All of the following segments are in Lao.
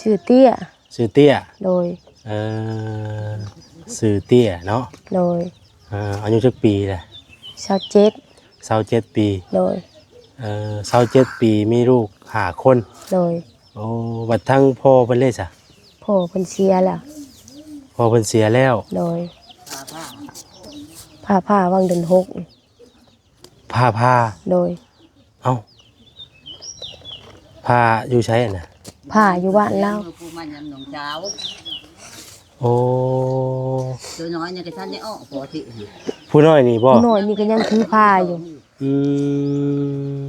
ຊື່ເຕ້ຍ. ຊື່ເຕ້ຍ. ໂດຍ. ເອີ ຊື່ເຕ້ຍເນາະ. ໂດຍ. ເອີ ອາຍຸຈັກປີລະ? ຊາວເຈັດ. ຊາວເຈັດປີ. ໂດຍ. ເອີ ຊາວເຈັດປີ ມີລູກຫ້າຄົນ. ໂດຍ. ໂອ້ ບັດທາງພໍ່ເພິ່ນເດ້ຊະ? ພໍ່ເພິ່ນເສຍແລ້ວ. ພໍ່ເພິ່ນເສຍແລ້ວ. ໂດຍ. ຜ່າ ຜ່າຫວ່າງເດືອນຫົກ. ຜ່າ ຜ່າ. ໂດຍ. ເອົ້າ ຜ່າຢູ່ໃສຫັ້ນນະ? ຜ່າຢູ່ບ້ານລາວ. ໂອ້ ຕົວນ້ອຍນີ້ກໍທັນໄດ້ອອກ ພໍທີ່ ຜູ້ນ້ອຍນີ້ບໍ່? ຜູ້ນ້ອຍນີ້ກໍຍັງຖືຜ່າຢູ່. ອື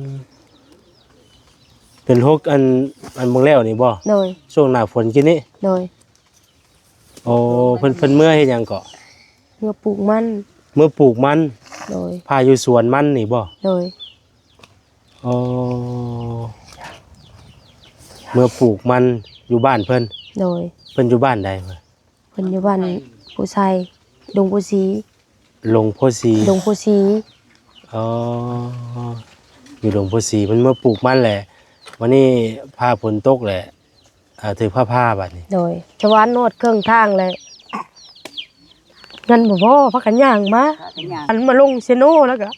ມ ເດືອນຫົກ ອັນ ອັນເບິ່ງແລ້ວນີ້ບໍ່? ໂດຍ. ຊ່ວງໜ້າຝົນກີ້ນີ້? ໂດຍ. ໂອ້ ເພິ່ນ ເພິ່ນເມືອເຮັດຫຍັງເກາະ? ເມືອປູກມັນ. ເມືອປູກມັນ. ໂດຍ. ຜ່າຢູ່ສວນມັນນີ້ບໍ່? ໂດຍ. ອໍ ເມືອປູກມັນຢູ່ບ້ານເພິ່ນ. ໂດຍ. ເພິ່ນຢູ່ບ້ານໃດ? ເພິ່ນຢູ່ບ້ານໂພໄຊ ດົງໂພສີ. ດົງໂພສີ. ດົງໂພສີ. ອໍ ຢູ່ດົງໂພສີ ເພິ່ນເມືອປູກມັນແຫຼະ ວັນນີ້ຟ້າຝົນຕົກແຫຼະ ອ່າ ຖືກຟ້າຜ່າບາດນີ້. ໂດຍ. ສະຫວ່ານຮອດເຄິ່ງທາງແລ້ວ ເງິນບໍ່ພໍ ພາກັນຍ່າງມາ. ພາກັນຍ່າງ ອັນມາລົງເຊໂນ ແລ້ວກໍ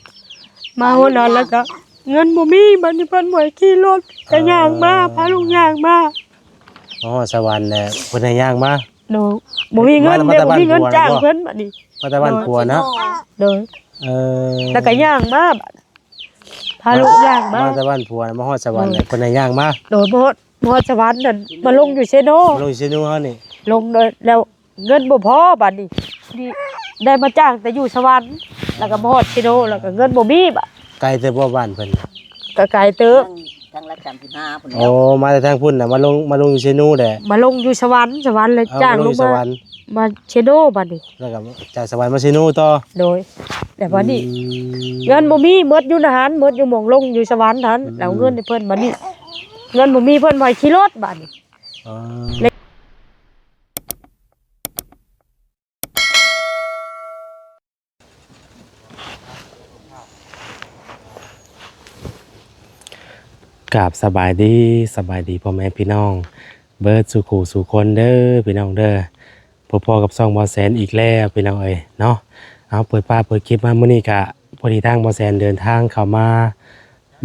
ມາຮອດນັ້ນ ແລ້ວກໍເງິນບໍ່ມີ ບາດນີ້ເພິ່ນບໍ່ໃຫ້ຂີ່ລົດ ກໍຍ່າງມາ ເອີ ພາລູກຍ່າງມາ. ມາຮອດສະຫວັນແລ້ວ ເພິ່ນໃຫ້ຍ່າງມາ. ໂດຍ. ບໍ່ມີເງິນເດ້ ບໍ່ມີເງິນຈ້າງເພິ່ນບາດນີ້. ມາແຕ່ບ້ານຜົວເນາະ. ໂດຍ. ເອີ ແລ້ວກໍຍ່າງມາບາດ ພາລູກຍ່າງມາ ມາແຕ່ບ້ານຜົວ ມາຮອດສະຫວັນ ໂດຍ ເພິ່ນໃຫ້ຍ່າງມາ. ໂດຍ. ມາຮອດ ມາຮອດສະຫວັນນັ້ນ ມາລົງຢູ່ເຊໂນ ມາລົງເຊໂນເຮົານີ້. ລົງໂດຍ ແລ້ວເງິນບໍ່ພໍບາດນີ້ ໄດ້ມາຈ້າງແຕ່ຢູ່ສະຫວັນ ແລ້ວກໍມາຮອດເຊໂນ ແລ້ວກໍເງິນບໍ່ມີບາດ. ໄກເຕີບບໍ່ບ້ານເພິ່ນ? ກໍໄກເຕີບ. ທາງ ທາງຫຼັກສາມສິບຫ້າພຸ້ນແຫຼ້ວ. ໂອ້ ມາແຕ່ທາງພຸ້ນນະ ມາລົງ ມາລົງຢູ່ເຊໂນແຫຼະ. ມາລົງຢູ່ສະຫວັນ ສະຫວັນແລ້ວຈ້າງລົງມາ ມາເຊໂນບາດນີ້. ແລ້ວກໍຈາກສະຫວັນມາເຊໂນຕໍ່. ໂດຍ. ແລ້ວບາດນີ້ ອືມ ເງິນບໍ່ມີ ໝົດຢູ່ນະຫັ້ນ ໝົດຢູ່ໝ່ອງລົງຢູ່ສະຫວັນຫັ້ນ. ອືມ. ແລ້ວເງິນໃຫ້ເພິ່ນບາດນີ້ ເງິນບໍ່ມີ ເພິ່ນບໍ່ໃຫ້ຂີ່ລົດບາດນີ້. ອໍ. ກາບສະບາຍດີ ສະບາຍດີພໍ່ແມ່ພີ່ນ້ອງເບິດສູ່ຄູ່ສູ່ຄົນເດີພີ່ນ້ອງເດີ. ພົບພໍ້ກັບຊ່ອງບ່າວແສນອີກແລ້ວພີ່ນ້ອງເອີຍເນາະ. ເອົາ ເປີດພາບເປີດຄລິບມາມື້ນີ້ກະ ພໍດີທາງບ່າວແສນເດີນທາງເຂົ້າມາ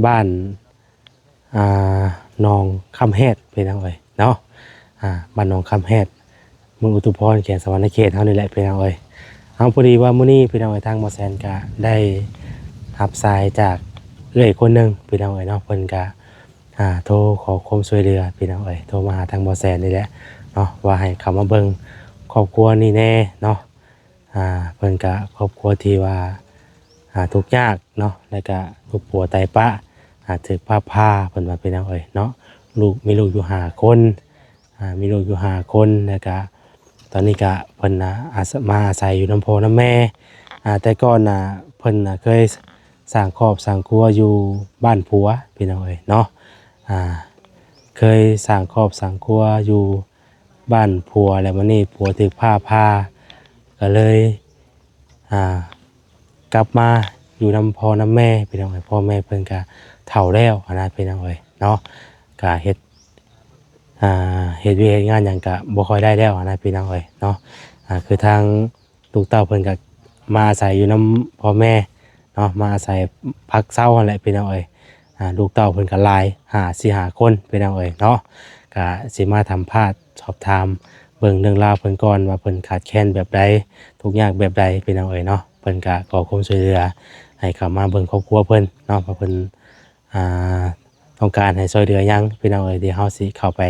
ບ້ານ ອ່າ ໜອງຄຳແຮດພີ່ນ້ອງເອີຍເນາະ. ອ່າ ບ້ານໜອງຄຳແຮດ ເມືອງອຸທຸມພອນ ແຂວງສະຫວັນນະເຂດເຮົານີ້ແຫຼະພີ່ນ້ອງເອີຍ. ເອົາ ພໍດີວ່າມື້ນີ້ພີ່ນ້ອງເອີຍ ທາງບ່າວແສນກະໄດ້ຮັບສາຍຈາກເອື້ອຍຄົນໜຶ່ງພີ່ນ້ອງເອີຍເນາະ. ເພິ່ນກະ ອ່າ ໂທຂໍຄວາມຊ່ວຍເຫຼືອພີ່ນ້ອງເອີຍ ໂທມາຫາທາງບ່າວແສນນີ້ແຫຼະເນາະ ວ່າໃຫ້ເຂົ້າມາເບິ່ງຄອບຄົວນີ້ແດ່ເນາະ. ອ່າ ເພິ່ນກະຄອບຄົວທີ່ວ່າ ອ່າ ທຸກຍາກເນາະ ແລ້ວກະທຸກປົວຕາຍປະ ອ່າ ຖືກຟ້າຜ່າ ເພິ່ນວ່າພີ່ນ້ອງເອີຍເນາະ. ລູກ ມີລູກຢູ່ຫ້າຄົນ ອ່າ ມີລູກຢູ່ຫ້າຄົນ ແລ້ວກະຕອນນີ້ກະເພິ່ນ ອ່າ ອາໄສ ມາອາໄສຢູ່ນຳພໍ່ນຳແມ່. ອ່າ ແຕ່ກ່ອນນະ ເພິ່ນນະເຄີຍສ້າງຄອບສ້າງຄົວຢູ່ບ້ານຜົວພີ່ນ້ອງເອີຍເນາະ. ອ່າ ເຄີຍສ້າງຄອບສ້າງຄົວຢູ່ ບ້ານຜົວ ແລ້ວບັດນີ້ຜົວຖືກຟ້າຜ່າ ກໍເລີຍ ອ່າ ກັບມາຢູ່ນຳພໍ່ນຳແມ່ພີ່ນ້ອງເອີຍ. ພໍ່ແມ່ເພິ່ນກະເຖົ້າແລ້ວຫັ້ນນະພີ່ນ້ອງເອີຍເນາະ ກະເຮັດ ອ່າ ເຮັດວຽກເຮັດງານຫຍັງກະບໍ່ຄ່ອຍໄດ້ແລ້ວຫັ້ນນະພີ່ນ້ອງເອີຍເນາະ. ອ່າ ຄືທາງ ລູກເຕົ້າເພິ່ນກໍມາອາໄສຢູ່ນຳພໍ່ແມ່ເນາະ ມາອາໄສພັກເຊົາຫັ້ນແຫຼະພີ່ນ້ອງເອີຍ. ອ່າ ລູກເຕົ້າເພິ່ນກໍຫຼາຍ ຫ້າ ສີ່ຫ້າຄົນພີ່ນ້ອງເອີຍເນາະ. ກໍຊິມາຖາມພາດສອບຖາມເບິ່ງເລື່ອງລາວເພິ່ນກ່ອນວ່າເພິ່ນຂາດແຄນແບບໃດ ທຸກຍາກແບບໃດພີ່ນ້ອງເອີຍເນາະ. ເພິ່ນກໍຂໍຄວາມຊ່ວຍເຫຼືອໃຫ້ເຂົ້າມາເບິ່ງຄອບຄົວເພິ່ນເນາະ ວ່າເພິ່ນ ອ່າ ຕ້ອງການໃຫ້ຊ່ວຍເຫຼືອຫຍັງພີ່ນ້ອງເອີຍ. ດຽວເຮົາຊິເຂົ້າໄປ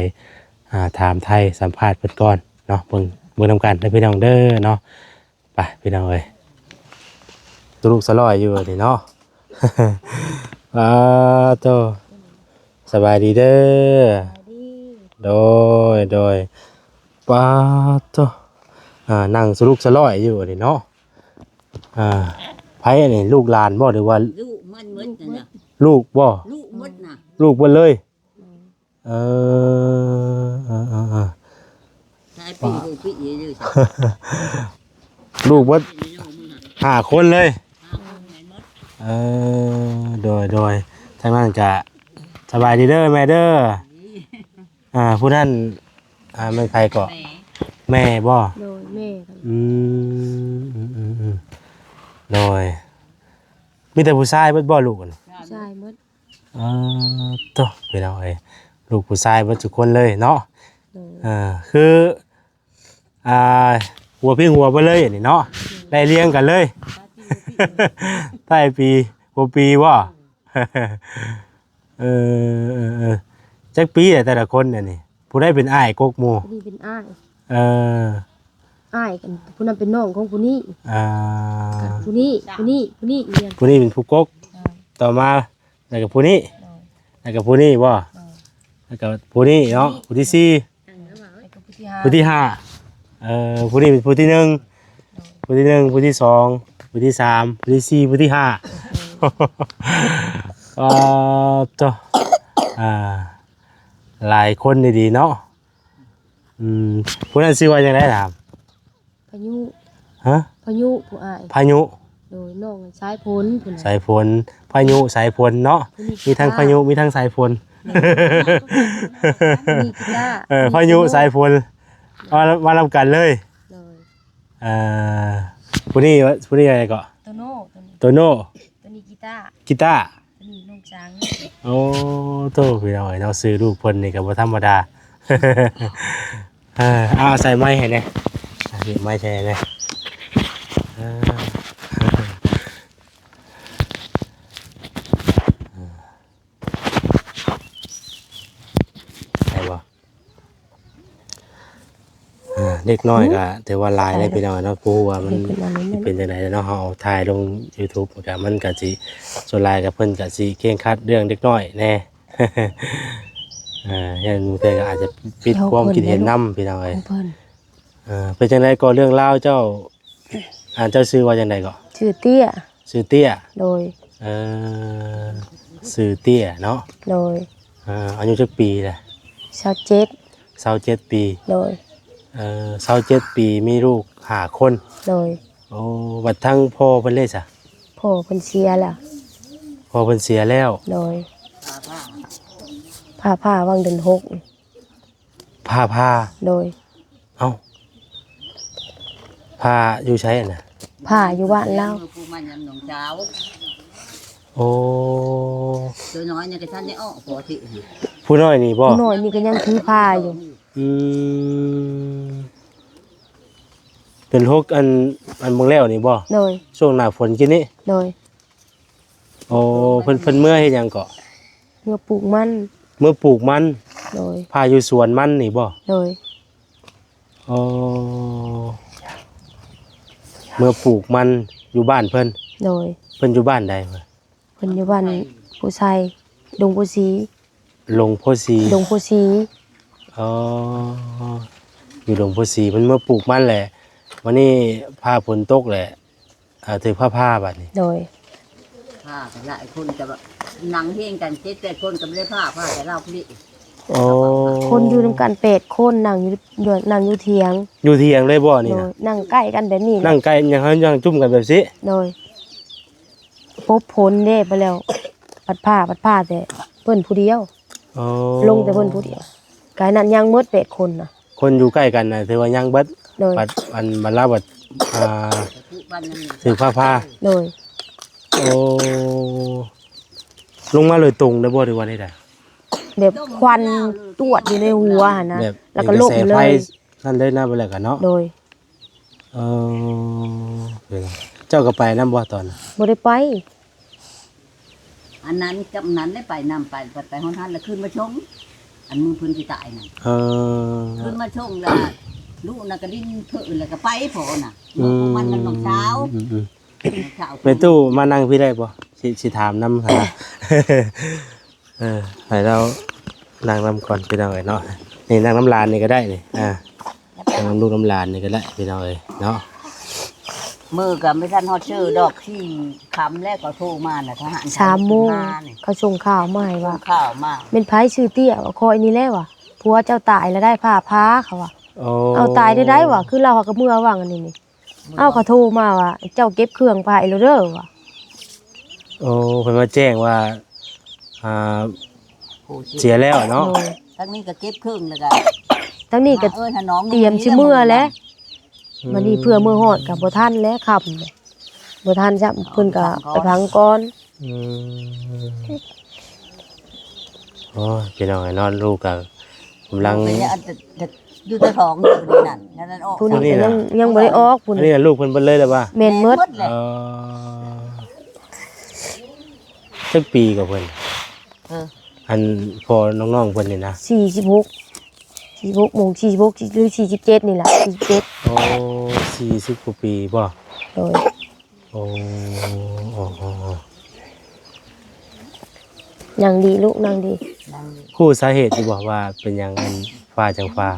ອ່າ ຖາມໄຖ່ສຳພາດເພິ່ນກ່ອນເນາະ ເບິ່ງ ເບິ່ງນຳກັນເດີພີ່ນ້ອງເດີເນາະ. ໄປພີ່ນ້ອງເອີຍ ຕຸລຸກສະຫຼອຍຢູ່ນີ້ເນາະ. ປາໂຕ ສະບາຍດີເດີ. ໂດຍ ໂດຍ. ປາໂຕ ອ່າ ນັ່ງສະລຸກສະຫຼອຍຢູ່ນີ້ເນາະ. ອ່າ ໃຜອັນນີ້ ລູກຫຼານບໍ່ ຫຼືວ່າ ລູກມັນໝົດນັ້ນນະ. ລູກບໍ່? ລູກໝົດນະ ລູກເບິດເລີຍ. ເອີ ເອີ ເອີ ເອີ ສາຍປີກ ປີກເລີຍ ລູກເບິດຫ້າຄົນເລີຍ. ຫ້າຄົນແມ່ນໝົດ. ເອີ ໂດຍ ໂດຍ. ທາງນັ້ນກະສະບາຍດີເດີແມ່ເດີ. ອ່າ ຜູ້ນັ້ນ ອ່າ ແມ່ນໃຜເກາະ? ແມ່ ແມ່ບໍ່? ໂດຍ ແມ່ກັນ ອືມ ອືມໆໆ ໂດຍ ມີແຕ່ຜູ້ຊາຍເບິດບໍ່ລູກ? ຜູ້ຊາຍໝົດ ເອີ ໂທ້ ພີ່ນ້ອງເອີຍ ລູກຜູ້ຊາຍເບິດທຸກຄົນເລີຍເນາະ ໂດຍ ເອີ ຄື ອ່າ ຫົວພິງຫົວເບິດເລີຍນີ້ເນາະ ໄລ່ລຽງກັນເລີຍ ທ້າຍປີຫົວປີບໍ່? ເອີ ເອີ ເອີ ຈັກປີແຫຼະແຕ່ລະຄົນອັນນີ້ ຜູ້ໃດເປັນອ້າຍກົກໝູ່? ຜູ້ນີ້ເປັນອ້າຍ ເອີ ອ້າຍກັນ ຜູ້ນັ້ນເປັນນ້ອງຂອງຜູ້ນີ້ ອ່າ ກັບຜູ້ນີ້ ຜູ້ນີ້ ຜູ້ນີ້ອີກ ຜູ້ນີ້ເປັນຜູ້ກົກ ເອີ ຕໍ່ມາ ແລ້ວກໍຜູ້ນີ້ ໂດຍ ແລ້ວກໍຜູ້ນີ້ບໍ່? ໂດຍ ແລ້ວກໍຜູ້ນີ້ເນາະ ຜູ້ທີສີ່ ແລ້ວກໍຜູ້ທີຫ້າ ຜູ້ທີຫ້າ ເອີ ຜູ້ນີ້ເປັນຜູ້ທີໜຶ່ງ ໂດຍ ຜູ້ທີໜຶ່ງ ຜູ້ທີສອງ ຜູ້ທີສາມ ຜູ້ທີສີ່ ຜູ້ທີຫ້າ ໂດຍ ອໍ ໂທ້ ອ່າ ຫຼາຍຄົນດີໆເນາະ ອືມ ຜູ້ນັ້ນຊື່ວ່າຈັ່ງໃດຖາມ? ພາຍຸ ຮະ? ພາຍຸ ຜູ້ອ້າຍ ພາຍຸ ໂດຍ ນ້ອງສາຍຝົນ ຜູ້ນັ້ນ ສາຍຝົນ ພາຍຸ ສາຍຝົນເນາະ ຜູ້ນີ້ ມີທັງພາຍຸ ມີທັງສາຍຝົນ ໂດຍ ຜູ້ນີ້ກີຕາ ເອີ ພາຍຸ ສາຍຝົນ ມາ ມານຳກັນເລີຍ ໂດຍ ເອີ ຜູ້ນີ້ ຜູ້ນີ້ຫຍັງເກາະ? ໂຕໂນ່ ໂຕໂນ່ ໂຕໂນ່ ໂຕນີ້ກີຕາ ກີຕາ ໂຕນີ້ນ້ອງສັງ ໂອ້ ໂທ້ ພີ່ນ້ອງເອີຍເນາະ ຊື່ລູກເພິ່ນນີ້ກໍບໍ່ທຳມະດາ ເອີ ເອົາໃສ່ໄມໃຫ້ແດ່ ເອົາໃສ່ໄມໃຫ້ແດ່ ເອີ ໄດ້ບໍ່? ອ່າ ເດັກນ້ອຍກໍຖືວ່າຫຼາຍເດ້ພີ່ນ້ອງເນາະ ບໍ່ຮູ້ວ່າມັນເປັນຈັ່ງໃດເນາະ ເຮົາເອົາຖ່າຍລົງຢູທູບ ມັນກໍ ມັນກໍຊິ ສ່ວນຫຼາຍກໍເພິ່ນກໍຊິເຄັ່ງຄັດເລື່ອງເດັກນ້ອຍແດ່ ເອີ ຢ່າງເທື່ອກໍອາດຈະປິດຄວາມຄິດເຫັນນຳພີ່ນ້ອງເອີຍ ເອີ ເປັນຈັ່ງໃດກໍເລື່ອງລາວເຈົ້າ ອ່າ ເຈົ້າຊື່ວ່າຈັ່ງໃດເກາະ? ຊື່ເຕ້ຍ ຊື່ເຕ້ຍ ໂດຍ ເອີ ຊື່ເຕ້ຍເນາະ ໂດຍ ເອີ ອາຍຸຈັກປີລະ? ຊາວເຈັດ ຊາວເຈັດປີ ໂດຍ ເອີ ຊາວເຈັດປີ ມີລູກຫ້າຄົນ ໂດຍ ໂອ້ ບັດທາງພໍ່ເພິ່ນເດຊະ? ພໍ່ເພິ່ນເສຍແລ້ວ ພໍ່ເພິ່ນເສຍແລ້ວ ໂດຍ ຜ່າ ຜ່າຫວ່າງເດືອນຫົກ ຜ່າ ຜ່າ ໂດຍ ເອົ້າ ຜ່າຢູ່ໃສຫັ້ນນະ? ຜ່າຢູ່ບ້ານລາວ ຜູ້ມັນຍັງໜອງສາວ ໂອ້ ຕົວນ້ອຍຍັງກະທັນໄດ້ອອກ ພໍຊິ ຜູ້ນ້ອຍນີ້ບໍ່? ຜູ້ນ້ອຍນີ້ກໍຍັງຖືຜ່າຢູ່ ອືມ ເດືອນຫົກ ອັນ ອັນເບິ່ງແລ້ວນີ້ບໍ່? ໂດຍ ຊ່ວງໜ້າຝົນກີ້ນີ້ ໂດຍ ໂອ້ ເພິ່ນ ເພິ່ນເມືອເຮັດຫຍັງເກາະ? ເມືອປູກມັນ ເມືອປູກມັນ ໂດຍ ຜ່າຢູ່ສວນມັນນີ້ບໍ່? ໂດຍ ອໍ ເມືອປູກມັນຢູ່ບ້ານເພິ່ນ ໂດຍ ເພິ່ນຢູ່ບ້ານໃດ? ເພິ່ນຢູ່ບ້ານໂພໄຊ ດົງໂພສີ ດົງໂພສີ ດົງໂພສີ ອໍ ຢູ່ດົງໂພສີ ເພິ່ນເມືອປູກມັນແຫຼະ ວັນນີ້ຟ້າຝົນຕົກແຫຼະ ອ່າ ຖືກຟ້າຜ່າບາດນີ້ ໂດຍ ຜ່າກັນຫຼາຍຄົນ ແຕ່ວ່ານັ່ງຮຽງກັນເຈັດແປດຄົນກໍບໍ່ໄດ້ຜ່າ ຜ່າແຕ່ລາວຜູ້ນີ້ ອໍ ຄົນຢູ່ນຳກັນແປດຄົນ ນັ່ງຢູ່ ນັ່ງຢູ່ຖຽງ ຢູ່ຖຽງເລີຍບໍ່ນີ້ນະ? ໂດຍ ນັ່ງໃກ້ກັນແບບນີ້ແຫຼະ ນັ່ງໃກ້ ຍັງ ຍັງຈຸ້ມກັນແບບຊີ້ ໂດຍ ປົບຝົນເດ້ ໄປແລ້ວ ພັດຜ່າ ພັດຜ່າແຕ່ເພິ່ນຜູ້ດຽວ ອໍ ລົງແຕ່ເພິ່ນຜູ້ດຽວ ກາຍນັ້ນຍັງໝົດແປດຄົນນະ ຄົນຢູ່ໃກ້ກັນນະ ຖືວ່າຍັງເບິດ ໂດຍ ບັດ ອັນ ບັດລາວບັດ ອ່າ ຖືກຟ້າຜ່າ ໂດຍ ໂອ້ ລົງມາໂດຍຕົງເລີຍບໍ່ ຫຼືວ່າແນວໃດ? ແບບຄວັນຕວດຢູ່ໃນຫົວຫັ້ນນະ ແບບ ແລ້ວກໍລົ້ມເລີຍ ນັ້ນເລີຍນະ ໄປແລ້ວກັນເນາະ ໂດຍ ເອີ ເຈົ້າກໍໄປນຳບໍ່ຕອນນັ້ນ? ບໍ່ໄດ້ໄປ ອັນນັ້ນກັບອັນນັ້ນໄດ້ໄປນຳ ໄປ ໄປ ໄປຮອດຫັ້ນແລ້ວຂຶ້ນມາຊົງ ອັນມື້ເພິ່ນຊິຕາຍນັ້ນ ເອີ ຂຶ້ນມາຊົງແລ້ວ ລູກນະກະດິນເພີ້ນແລ້ວກະໄປພໍນະ ອືມ ມັນນຳນ້ອງສາວ ອືມໆ ນ້ອງສາວ ແມ່ຕູ້ມານັ່ງພີ້ໄດ້ບໍ່? ຊິ ຊິຖາມນຳຫັ້ນນະ ເອີ ໃຫ້ລາວນັ່ງນຳກ່ອນພີ່ນ້ອງເອີຍເນາະ ນີ້ນັ່ງນຳຫຼານນີ້ກໍໄດ້ນີ້ ອ່າ ນຳລູກນຳຫຼານນີ້ກໍໄດ້ພີ່ນ້ອງເອີຍເນາະ ມື້ກໍບໍ່ທັນຮອດເຊີດອກ ສີ່ຄ່ຳແລ້ວກໍໂທມານະ ທະຫານ ສາມໂມງ ເຂົາສົ່ງຂ່າວມາໃຫ້ວ່າ ສົ່ງຂ່າວມາ ແມ່ນໃຜຊື່ເຕ້ຍ ວ່າຂ້ອຍນີ້ແຫຼະວ່າ ຜົວເຈົ້າຕາຍແລ້ວໄດ້ ຟ້າຜ່າ ເຂົາວ່າ ໂອ້ ເອົາ ຕາຍໄດ້ໃດວ່າ ຄືລາວຫາກໍເມືອຫວ່າງອັນນີ້ນີ້ ເອົາ ເຂົາໂທມາວ່າ ເຈົ້າເກັບເຄື່ອງໄປແລ້ວເດີວ່າ ໂອ້ ເພິ່ນມາແຈ້ງວ່າ ອ່າ ເສຍແລ້ວເນາະ ໂດຍ ທາງນີ້ກໍເກັບເຄື່ອງແລ້ວກໍ ທາງນີ້ກໍ ເອີ້ນຫານ້ອງ ຕຽມຊິເມືອແຫຼະ. ອືມ ບັດນີ້ເພື່ອເມືອຮອດກໍບໍ່ທັນແຫຼະ ຄ່ຳແຫຼະ ບໍ່ທັນຊ້ຳ ເພິ່ນກໍໄປພັງກ່ອນ. ອືມ ໂອ້ຍ ພີ່ນ້ອງເອີຍເນາະ ລູກກໍກຳລັງ ໂອ້ຍ ອັນ ຢູ່ແຕ່ທ້ອງຢູ່ນີ້ນັ້ນ ນັ້ນອອກ ຜູ້ນີ້ກໍຍັງ ຍັງບໍ່ໄດ້ອອກ ຜູ້ນີ້ ອັນນີ້ລູກເພິ່ນເບິດເລີຍແຫຼະວ່າ? ແມ່ນໝົດ ແມ່ນໝົດແຫຼະ. ເອີ ຈັກປີກໍເພິ່ນ? ເອີ ອັນພໍ່ນ້ອງໆເພິ່ນນີ້ນະ? ສີ່ສິບຫົກ ສີ່ສິບຫົກ ໂມງ ສີ່ສິບຫົກ ຫຼື ສີ່ສິບເຈັດນີ້ລະ ສີ່ສິບເຈັດ. ໂອ້ ສີ່ສິບກວ່າປີບໍ? ໂດຍ. ໂອ້ ໂອ້ ໂອ້ ໂອ້ ນັ່ງດີລູກ ນັ່ງດີ. ຮູ້ສາເຫດຢູ່ບໍ່ວ່າເປັນຫຍັງອັນຟ້າຈັ່ງຟ້າ?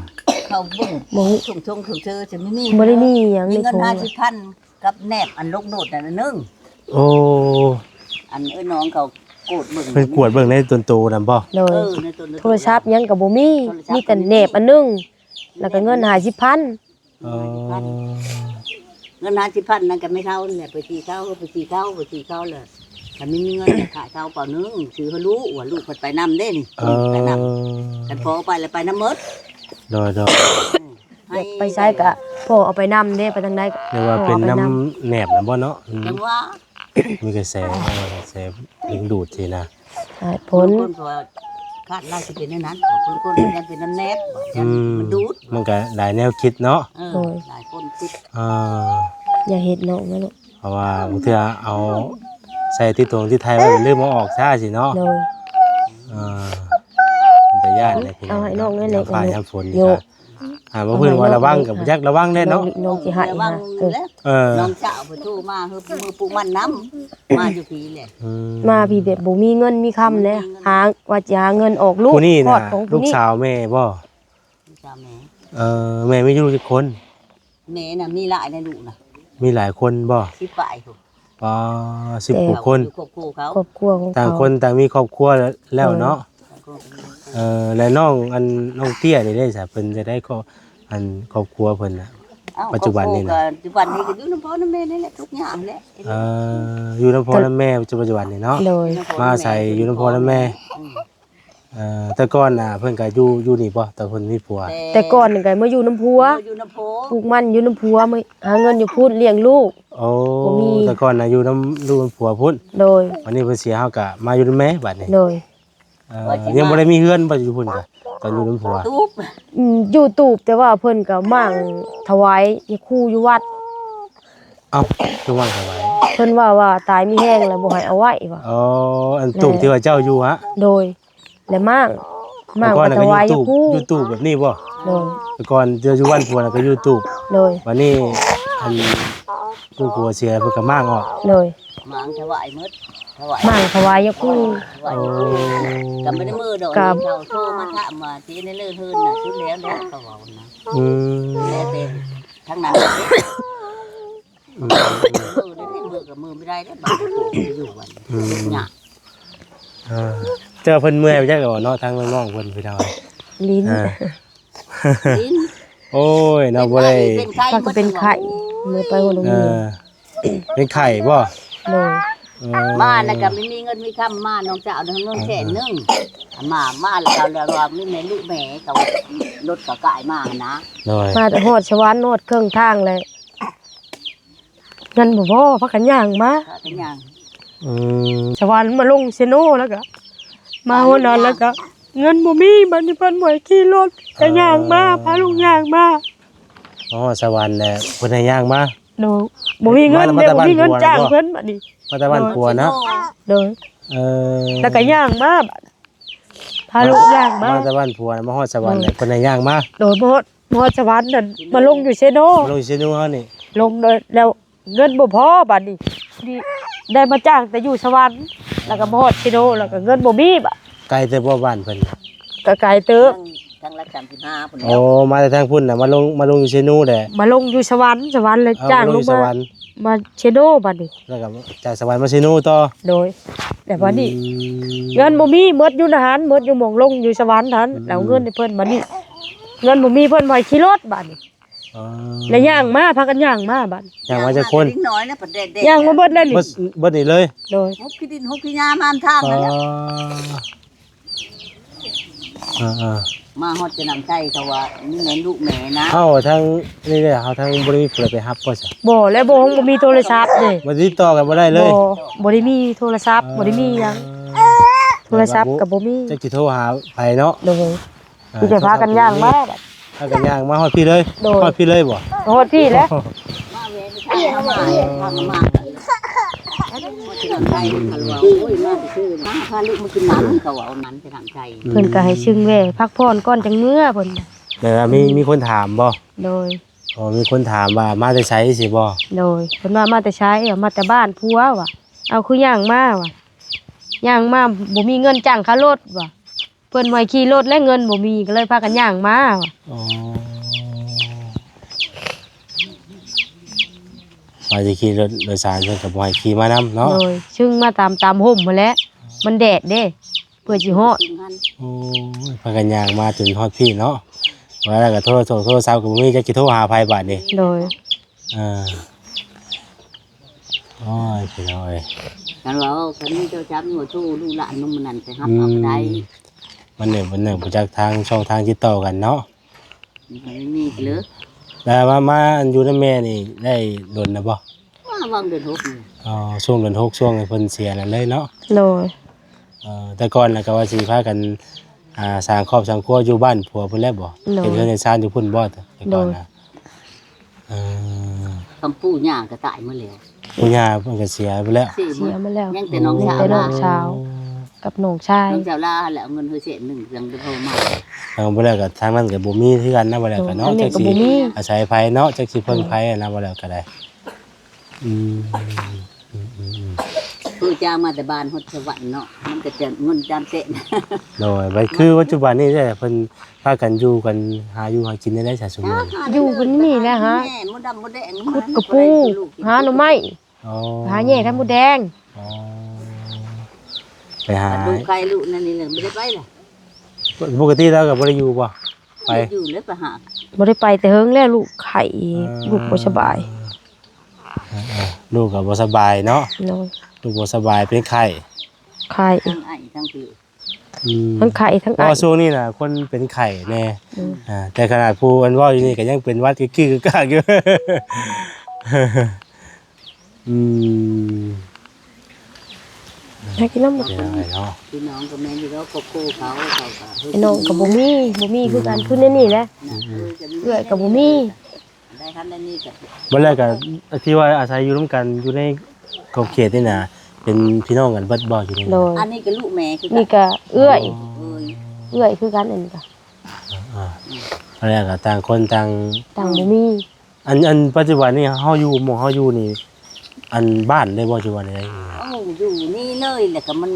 ເຂົາເບິ່ງ ບໍ່ຮູ້ ຖົງໆ ເທີໆ ຈະມີ ບໍ່ໄດ້ມີຫຍັງ ມີເງິນ ໃນຖົງ ຫ້າສິບພັນກັບແໜບອັນລູກໂດດນັ້ນອັນໜຶ່ງ. ໂອ້ ອັນເອື້ອຍນ້ອງເຂົາກວດເບິ່ງ ເພິ່ນກວດເບິ່ງໃນຕົນໂຕນຳບໍ່? ໂດຍ. ເອີ ໃນຕົນໂຕ ໂທລະສັບຫຍັງກໍບໍ່ມີ ໂທລະສັບ ມີແຕ່ແໜບອັນໜຶ່ງ ແລ້ວກໍເງິນຫ້າສິບພັນ. ເອີ ເງິນຫ້າສິບພັນນັ້ນກໍແມ່ເຖົ້ານີ້ແຫຼະ ໄປສີເຂົາ ໄປສີເຂົາ ໄປສີເຂົາແຫຼະ ຄັນມີເງິນກໍຂາຍເຂົາເປົາໜຶ່ງ ຊື້ໃຫ້ລູກ ວ່າລູກເພິ່ນໄປນຳເດ້ນີ້. ເອີ ໄປນຳ ຄັນພໍ່ໄປແລ້ວໄປນຳໝົດ. ໂດຍໆ ອືມ ໃຫ້ ຢາກໄປໃສກໍພໍ່ເອົາໄປນຳເດ້ ໄປທາງໃດກໍ ຫຼືວ່າເປັນນຳ ແໜບນຳບໍ່ເນາະ? ອືມ ຈັ່ງວ່າ ມີກະແສ ເອີ ກະແສດຶງດູດຊີ້ນະ. ໃຊ່ ຜົນ ຄົນກໍຄາດວ່າຊິເປັນແນວນັ້ນ ຄົນກໍຢ້ານເປັນນຳແນບ ຢ້ານມັນດູດ ອືມ ມັນກໍຫຼາຍແນວຄິດເນາະ. ເອີ ໂດຍ ຫຼາຍຄົນຄິດ ອ່າ ຢ່າເຮັດນ້ອງນະລູກ ເພາະວ່າບາງເທື່ອເອົາໃສ່ຕິດຕົງຕິດໄທໄວ້ ລືມເອົາອອກຊ້າຊີ້ເນາະ. ໂດຍ ເອີ ເປັນຕາຢ້ານເດ້ພີ່ນ້ອງ ເອົາໃຫ້ນ້ອງນັ້ນແຫຼະ ຍາມຟ້າຍາມຝົນນີ້ກໍ ອ່າ ບໍ່ເພິ່ນວ່າລະວັງກໍບໍ່ຈັກລະວັງແດ່ເນາະ ນ້ອງຊິໃຫ້ ລະວັງ ເອີ ເອີ ນ້ອງສາວເພິ່ນໂທມາ ເຮີ ມື້ປຸກມັນນຳ ມາຢູ່ພີ້ແຫຼະ ອືມ ມາພີ້ແບບບໍ່ມີເງິນມີຄຳແຫຼະ ບໍ່ມີເງິນ ຫາວ່າຊິຫາເງິນອອກລູກ ຜູ້ນີ້ນະ ຂອດຂອງຜູ້ນີ້ ລູກສາວແມ່ບໍ່? ລູກສາວແມ່ ເອີ ແມ່ມີລູກຈັກຄົນ? ແມ່ນະມີຫຼາຍໃນລູກນະ ມີຫຼາຍຄົນບໍ່? ສິບປາຍພຸ້ນ. ອໍ ສິບກວ່າຄົນ ຢູ່ຄອບຄົວເຂົາ ຄອບຄົວຂອງເຂົາ ຕ່າງຄົນຕ່າງມີຄອບຄົວແລ້ວເນາະ. ເອີ ແລະນ້ອງ ອັນ ນ້ອງເຕ້ຍນີ້ເດ້ສະ ເພິ່ນຈະໄດ້ ຄອບ ອັນ ຄອບຄົວເພິ່ນນະ ເອົ້າ ປັດຈຸບັນນີ້ນະ ຄອບຄົວກໍ ປັດຈຸບັນນີ້ກໍຢູ່ນຳພໍ່ນຳແມ່ນີ້ແຫຼະ ທຸກຍາກແຫຼະ. ເອີ ຢູ່ນຳພໍ່ນຳແມ່ ປັດຈຸບັນນີ້ເນາະ ໂດຍ ມາອາໄສຢູ່ນຳພໍ່ນຳແມ່ ອືມ ເອີ ແຕ່ກ່ອນນະເພິ່ນກໍຢູ່ ຢູ່ນີ້ບໍ່ ຕອນເພິ່ນມີຜົວ? ແຕ່ ແຕ່ກ່ອນນີ້ກໍມາຢູ່ນຳຜົວ ມາຢູ່ນຳຜົວ ປູກມັນຢູ່ນຳຜົວ ມາຫາເງິນຢູ່ພຸ້ນລ້ຽງລູກ. ໂອ້ ບໍ່ມີ ແຕ່ກ່ອນນະຢູ່ນຳລູກນຳຜົວພຸ້ນ ໂດຍ ບັດນີ້ເພິ່ນເສຍ ເຮົາກໍມາຢູ່ນຳແມ່ບັດນີ້ ໂດຍ ເອີ ວ່າຊິ ຍັງບໍ່ໄດ້ມີເຮືອນບໍ່ ຢູ່ພຸ້ນກໍ ຕອນຢູ່ນຳຜົວ ອືມ ຢູ່ຕູບ ແຕ່ວ່າເພິ່ນກໍມ້າງຖວາຍຍາຄູຢູ່ວັດ. ເອົ້າ ຄືວ່າຖວາຍ ເພິ່ນວ່າ ວ່າຕາຍມີແຮງແລ້ວບໍ່ໃຫ້ເອົາໄວ້ວ່າ. ອໍ ອັນຕູບທີ່ວ່າເຈົ້າຢູ່ຫະ? ໂດຍ ແລະມ້າງ ມ້າງໄປຖວາຍຢູ່ພູ ຢູ່ຕູບແບບນີ້ບໍ່? ໂດຍ ແຕ່ກ່ອນເຈົ້າຢູ່ບ້ານຜົວນະກໍຢູ່ຕູບ ໂດຍ ບັດນີ້ອັນຜູ້ຜົວເສຍເພິ່ນກໍມ້າງອອກ ໂດຍ ມ້າງຖວາຍໝົດ ຖວາຍ ມ້າງຖວາຍຢູ່ພູ ຖວາຍຢູ່ພູ ໂອ້ ກໍບໍ່ໄດ້ມື້ດອກ ກໍເຂົາໂທມາຖາມວ່າຊິໄດ້ເລີກເຮືອນນະ ສຸດແລ້ວແຫຼະເຂົາເວົ້ານະ ອືມ ແລ້ວແຕ່ທາງນັ້ນ ອືມ ເອີ ໄດ້ເມືອກໍເມືອບໍ່ໄດ້ເດ້ ບາດຢູ່ບັດ ອືມ ຍາກ ເອີ ແຕ່ວ່າເພິ່ນເມື່ອຍໄປຈັກແລ້ວເນາະ ທາງນ້ອງໆເພິ່ນ ພີ່ນ້ອງ ຫຼິ້ນ ເອີ ຫຼິ້ນ ໂອ້ຍເນາະ ບໍ່ໄດ້ ເປັນໄຂ້ ມັນກໍເປັນໄຂ້ ເມື່ອໄປໂຮງຮຽນ ເອີ ເປັນໄຂ້ບໍ່? ໂດຍ ເອີ ມານະກໍບໍ່ມີເງິນມີຄຳ ມານ້ອງສາວນຳເງິນແສນໜຶ່ງ ມາ ມາແລ້ວກໍເລື່ອງວ່າມີແມ່ລູກແມ່ ກໍລົດກໍກາຍມາຫັ້ນນະ ໂດຍ ມາແຕ່ຮອດສະຫວັນ ຮອດເຄິ່ງທາງແລ້ວ ເງິນບໍ່ພໍ ພາກັນຍ່າງມາ ພາກັນຍ່າງ ອືມ ສະຫວັນມາລົງເຊໂນ ແລ້ວກໍມາຮອດນັ້ນ ແລ້ວກໍເງິນບໍ່ມີ ບັດນີ້ເພິ່ນບໍ່ໃຫ້ຂີ່ລົດ ກໍຍ່າງມາ ເອີ ພາລູກຍ່າງມາ ມາຮອດສະຫວັນແລ້ວ ເພິ່ນໃຫ້ຍ່າງມາ ໂດຍ ບໍ່ມີເງິນເດ້ ບໍ່ມີເງິນຈ້າງເພິ່ນບັດນີ້ ມາແຕ່ບ້ານຜົວນະ ໂດຍ ເອີ ແລ້ວກໍຍ່າງມາ ພາລູກຍ່າງມາ ມາແຕ່ບ້ານຜົວ ມາຮອດສະຫວັນ ໂດຍ ເພິ່ນໃຫ້ຍ່າງມາ ໂດຍ ມາຮອດ ມາຮອດສະຫວັນນັ້ນ ມາລົງຢູ່ເຊໂນ ມາລົງເຊໂນເຮົານີ້ ລົງໂດຍ ແລ້ວເງິນບໍ່ພໍບັດນີ້ ນີ້ໄດ້ມາຈ້າງແຕ່ຢູ່ສະຫວັນ ແລ້ວກໍມາຮອດເຊໂນ ແລ້ວກໍເງິນບໍ່ມີບາດ ໄກແຕ່ບໍ່ບ້ານເພິ່ນ ກໍໄກເຕີບ ທາງຫຼັກສາມສິບຫ້າພຸ້ນແລ້ວ ໂອ້ ມາແຕ່ທາງພຸ້ນນະ ມາລົງ ມາລົງຢູ່ເຊໂນແຫຼະ ມາລົງຢູ່ສະຫວັນ ສະຫວັນແລ້ວຈ້າງລົງມາ ມາເຊໂນບາດນີ້ ແລ້ວກໍຈາກສະຫວັນມາເຊໂນຕໍ່ ໂດຍ ແຕ່ບາດນີ້ ອືມ ເງິນບໍ່ມີ ໝົດຢູ່ຫັ້ນ ໝົດຢູ່ໝ່ອງລົງຢູ່ສະຫວັນຫັ້ນ ອືມ ແລ້ວເງິນໃຫ້ເພິ່ນ ບາດນີ້ເງິນບໍ່ມີ ເພິ່ນບໍ່ໃຫ້ຂີ່ລົດບາດນີ້ ອໍ ແລ້ວຍ່າງມາ ພາກັນຍ່າງມາບາດນີ້ ຍ່າງມາຈັກຄົນ? ຍ່າງມາເບິດແລ້ວນີ້ ເບິດ ເບິດນີ້ເລີຍ ໂດຍ ຫົບຂີ້ດິນຫົບຂີ້ຫຍ້າມາທາງນັ້ນແຫຼະ ອໍ ອ່າ ມາຮອດຈະນຳໃຊ້ ເຂົາວ່າມີແມ່ລູກແມ່ນາ. ເຮົາທາງນີ້ແຫຼະ ເຮົາທາງບໍ່ໄດ້ມີຜູ້ໃດໄປຮັບບໍ່ຊະ? ບໍ່ ແລະບໍ່ ບໍ່ມີໂທລະສັບເດ້. ບໍ່ຕິດຕໍ່ກັນບໍ່ໄດ້ເລີຍ? ບໍ່ ບໍ່ໄດ້ມີໂທລະສັບ ເອີ ບໍ່ໄດ້ມີຫຍັງ ໂທລະສັບກໍບໍ່ມີ ຈັກຊິໂທຫາໃຜເນາະ. ໂດຍ ອ່າ ມີແຕ່ພາກັນຍ່າງມາ ພາກັນຍ່າງມາຮອດພີ້ເລີຍ. ໂດຍ ຮອດພີ້ເລີຍບໍ່? ຮອດພີ້ແຫຼະ. ມາແວ່ໄປທາງມາ ພາກັນມາ ໂອ້ຍ ມາແຕ່ຊື່ ມາພາລູກມາກິນນ້ຳ ເຂົາເວົ້ານັ້ນ ໄປທາງໄກ ເພິ່ນກໍໃຫ້ຊຶ່ງແວ່ພັກຜ່ອນກ່ອນ ຈັ່ງເມືອ ເພິ່ນ. ແລ້ວມີ ມີຄົນຖາມບໍ່? ໂດຍ ອໍ ມີຄົນຖາມວ່າມາແຕ່ໃສຊີ້ບໍ່? ໂດຍ ເພິ່ນວ່າມາແຕ່ໃສ ເອົາມາແຕ່ບ້ານຜົວວ່າ ເອົາຄືຍ່າງມາວ່າ ຍ່າງມາບໍ່ມີເງິນຈ້າງຄ່າລົດວ່າ ເພິ່ນບໍ່ໃຫ້ຂີ່ລົດ ແລະເງິນບໍ່ມີ ກໍເລີຍພາກັນຍ່າງມາວ່າ. ອໍ ວ່າຊິຂີ່ລົດໂດຍສານ ເພິ່ນກໍບໍ່ໃຫ້ຂີ່ມານຳເນາະ. ໂດຍ ຊຶ່ງມາຕາມ ຕາມຮົ່ມຫັ້ນແຫຼະ ມັນແດດເດ້ ເພື່ອຊິຮອດ. ໂອ້ຍ ພາກັນຍ່າງມາຈົນຮອດພີ້ເນາະ ວ່າແລ້ວກໍໂທລະສົງໂທລະສັບກໍບໍ່ມີ ຈັກຊິໂທຫາໃຜບາດນີ້. ໂດຍ ອ່າ ໂອ້ຍ ພີ່ນ້ອງເອີຍ ຄັນວ່າ ຄັນມີໂທລະສັບ ໂທລູກຫຼານນຳ ມັນນັ້ນໄປຮັບເອົາກໍໄດ້. ອືມ ມັນນີ້ ມັນນີ້ບໍ່ຈັກທາງ ຊ່ອງທາງຕິດຕໍ່ກັນເນາະ. ມັນມີເລີຍ ແລ້ວມາ ມາຢູ່ນຳແມ່ນີ້ໄດ້ດົນແລ້ວບໍ່? ມາຫວ່າງເດືອນຫົກນີ້. ອໍ ຊ່ວງເດືອນຫົກ ຊ່ວງທີ່ເພິ່ນເສຍນັ້ນເລີຍເນາະ. ໂດຍ ເອີ ແຕ່ກ່ອນນະກໍວ່າຊິພາກັນ ອ່າ ສ້າງຄອບສ້າງຄົວຢູ່ບ້ານຜົວພຸ້ນແຫຼະບໍ່? ໂດຍ ເຮັດເຮືອນເຮັດຊານຢູ່ພຸ້ນບໍ່ ແຕ່ກ່ອນນະ? ໂດຍ ເອີ ຄຳປູ່ຍ່າກໍຕາຍໝົດແລ້ວ ປູ່ຍ່າເພິ່ນກໍເສຍໄປແລ້ວ. ເສຍໝົດ ເສຍໝົດແລ້ວ ຍັງແຕ່ນ້ອງສາວ ຍັງແຕ່ນ້ອງສາວ ກັບນ້ອງຊາຍ ນ້ອງສາວລາຫັ້ນແຫຼະ ເອົາເງິນໃຫ້ແສນໜຶ່ງ ຍັງບໍ່ໂທມາ. ທາງບໍ່ແລ້ວກໍທາງນັ້ນກໍບໍ່ມີຄືກັນນະ ບໍ່ແລ້ວກໍເນາະ ຈັກຊິອາໄສໃຜເນາະ ຈັກຊິເພິ່ງໃຜນະ ບໍ່ແລ້ວກໍໄດ້. ອືມ ອືມໆໆ ຄືຈ້າງມາແຕ່ບ້ານຮອດສະຫວັນເນາະ ມັນກໍຈະເງິນຈານແສນ. ໂດຍ ບັດຄືປັດຈຸບັນນີ້ເດ້ ເພິ່ນພາກັນຢູ່ກັນຫາຢູ່ຫາກິນແນວໃດຊະຊຸມມື້ນີ້? ຢູ່ກັນນີ້ແຫຼະ ຫາ ແມ່ ມົດດຳມົດແດງ ຂຸດກະປູ ຫາໜໍ່ໄມ້ ອໍ ຫາແຍ່ໄຂ່ມົດແດງ. ອໍ ໄປຫາ ລູກໄຂ້ລູກນັ້ນນີ້ແຫຼະ ບໍ່ໄດ້ໄປລະ. ປົກກະຕິລາວກໍບໍ່ໄດ້ຢູ່ບໍ່? ໄປ ບໍ່ໄດ້ຢູ່ແລ້ວ ໄປຫາ ບໍ່ໄດ້ໄປແຕ່ເຫິງແລ້ວ ລູກໄຂ້ ເອີ ລູກບໍ່ສະບາຍ. ເອີໆ ລູກກໍບໍ່ສະບາຍເນາະ. ໂດຍ ລູກບໍ່ສະບາຍ ເປັນໄຂ້ ໄຂ້ ທັງໄອທັງ ອືມ ທັງໄຂ້ທັງ ເພາະວ່າ ໄອ ຊ່ວງນີ້ນະ ຄົນເປັນໄຂ້ແດ່. ອືມ ອ່າ ແຕ່ຂະໜາດຜູ້ອັນເວົ້າຢູ່ນີ້ກໍຍັງເປັນຫວັດກຶກໆກັກໆຢູ່. ອືມ ໃຫ້ກິນນ້ຳບໍ່? ເປັນຈັ່ງໃດເນາະ? ພີ່ນ້ອງກໍແມ່ນຢູ່ດອກ ຄອບຄົວເຂົາ ເຂົາກໍ ພີ່ນ້ອງກໍບໍ່ມີ ບໍ່ມີຄືກັນ ອືມ ຄືໃນນີ້ແຫຼະ. ອືມໆ ເອື້ອຍກໍບໍ່ມີ ໄດ້ທັນໄດ້ນີ້ກໍ ບັດແລ້ວກໍທີ່ວ່າອາໄສຢູ່ນຳກັນຢູ່ໃນຂອບເຂດນີ້ນະ ເປັນພີ່ນ້ອງກັນເບິດບໍ່ຢູ່ນີ້? ໂດຍ ອັນນີ້ກໍລູກແມ່ຄືກັນ ນີ້ກໍເອື້ອຍ ອໍ ເອື້ອຍ ເອື້ອຍຄືກັນ ອັນນີ້ກໍ ອ່າໆ ບັດແລ້ວກໍຕ່າງຄົນຕ່າງ ຕ່າງບໍ່ມີ. ອັນ ອັນປັດຈຸບັນນີ້ເຮົາຢູ່ ໝ່ອງເຮົາຢູ່ນີ້ ອັນບ້ານເລີຍບໍ່ ຫຼືວ່າໃດ? ເອີ ຢູ່ນີ້ເລີຍ ແລ້ວກໍມັນ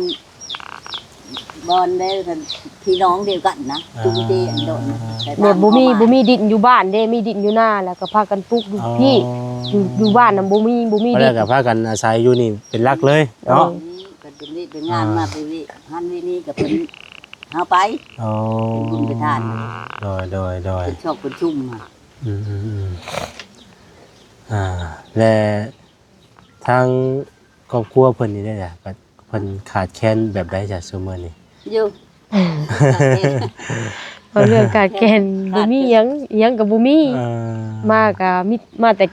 ບ່ອນໃດກໍພີ່ນ້ອງດຽວກັນນະ ອ່າ ຈຸມຕີອັນໂດນ ແບບບໍ່ມີ ບໍ່ມີດິນຢູ່ບ້ານເດ້ ມີດິນຢູ່ນາ ແລ້ວກໍພາກັນປຸກຢູ່ ອໍ ພີ້ ຢູ່ ຢູ່ບ້ານນະບໍ່ມີ ບໍ່ມີດິນ ແລ້ວກໍພາກັນອາໄສຢູ່ນີ້ເປັນຫຼັກເລີຍເນາະ. ເອີ ກໍເປັນວຽກເປັນງານ ອ່າ ມາໄປວຽກຫັ້ນວຽກນີ້ກໍເພິ່ນເຮົາໄປ ອໍ ເປັນບຸນໄປທານ ໂດຍໆໆ ເປັນຊອກເປັນຊຸມຫັ້ນ. ອືມໆໆ ອ່າ ແລະ ທາງຄອບຄົວເພິ່ນນີ້ໄດ້ລະ ກໍເພິ່ນຂາດແຄນແບບໃດຊະຊຸມມື້ນີ້? ຢູ່ ເວົ້າເລື່ອງຂາດແຄນ ບໍ່ມີຫຍັງ ອີຫຍັງກໍບໍ່ມີ ເອີ ມາກໍມີ ມາແຕ່